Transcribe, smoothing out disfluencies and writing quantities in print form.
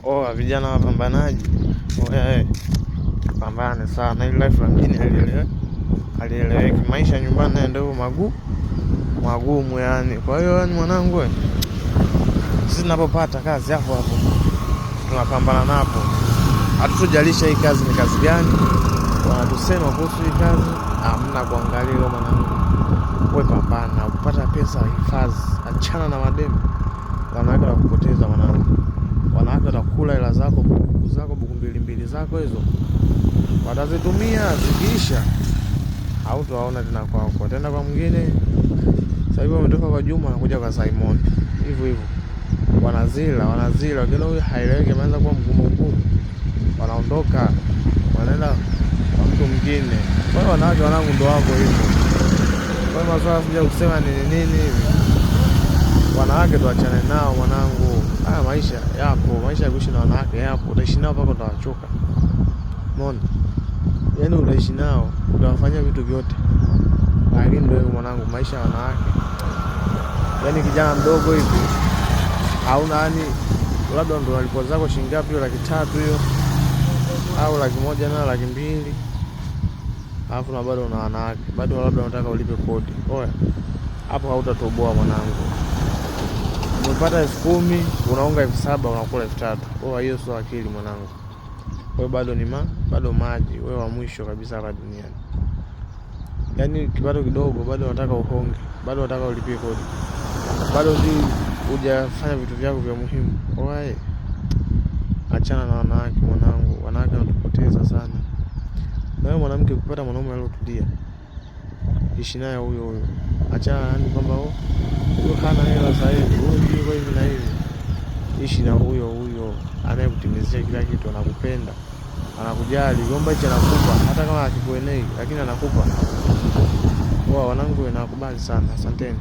Oa vijana wapambanaji, oya pambane sana, ili life la mjini halieleweki. Maisha nyumbani nayo ndio magumu yani. Kwa hiyo yani mwanangu, sisi tunapopata kazi hapo hapo tunapambana napo, hatutujalisha hii kazi ni kazi gani, wanatusema kuhusu hii kazi, hamna kuangalia hilo mwanangu. Wewe pambana, ukipata pesa hifadhi, achana na madeni. Wanawake watakupoteza mwanangu, wanawake watakula hela zako, buku zako, buku mbili mbili zako hizo watazitumia, zikiisha hautawaona tena kwako, wataenda kwa mwingine. Sasa hivi wametoka kwa Juma wanakuja kwa Simon, hivyo hivyo wanazila wanazila, wengine huyu haeleweki, ameanza kuwa mgumu mgumu, wanaondoka wanaenda kwa mtu mwingine. Kwa hiyo wanawake wanangu ndo wako hivyo. Kwa hiyo maswala sija kusema nini nini hivi, wanawake tuachane nao mwanangu. Haya maisha yapo, maisha ya kuishi na wanawake yapo, utaishi nao mpaka utawachoka. Umeona? Yaani utaishi nao, utawafanyia vitu vyote, lakini ndio hivyo mwanangu, maisha ya wanawake. Yaani kijana mdogo hivi hauna, yani labda ndo walikuwa zako shilingi ngapi hiyo, 300,000 hiyo au 100,000 na 200,000, alafu na bado una wanawake, bado labda unataka ulipe kodi. Oya, hapo hautatoboa mwanangu. Umepata 10,000 unaunga 7,000 unakula 3,000. Oya, hiyo sio akili mwanangu. Wewe bado ni bado maji, wewe wa mwisho kabisa hapa duniani. Yaani kipato kidogo bado unataka uhonge, bado unataka ulipie kodi, bado hujafanya vitu vyako vya muhimu. Oya, achana na wanawake mwanangu, wanawake wanatupoteza sana. Na wewe mwanamke, ukipata mwanaume aliyotulia, ishi naye huyo huyo, achana yani kwamba huyo hana hela sasa hivi, huyo yuko hivi na hivi. Ishi na huyo huyo anayekutimizia kila kitu, anakupenda, anakujali, gomba hichi anakupa, hata kama akikuenei, lakini anakupa. Wanangu, nakubali sana, asanteni.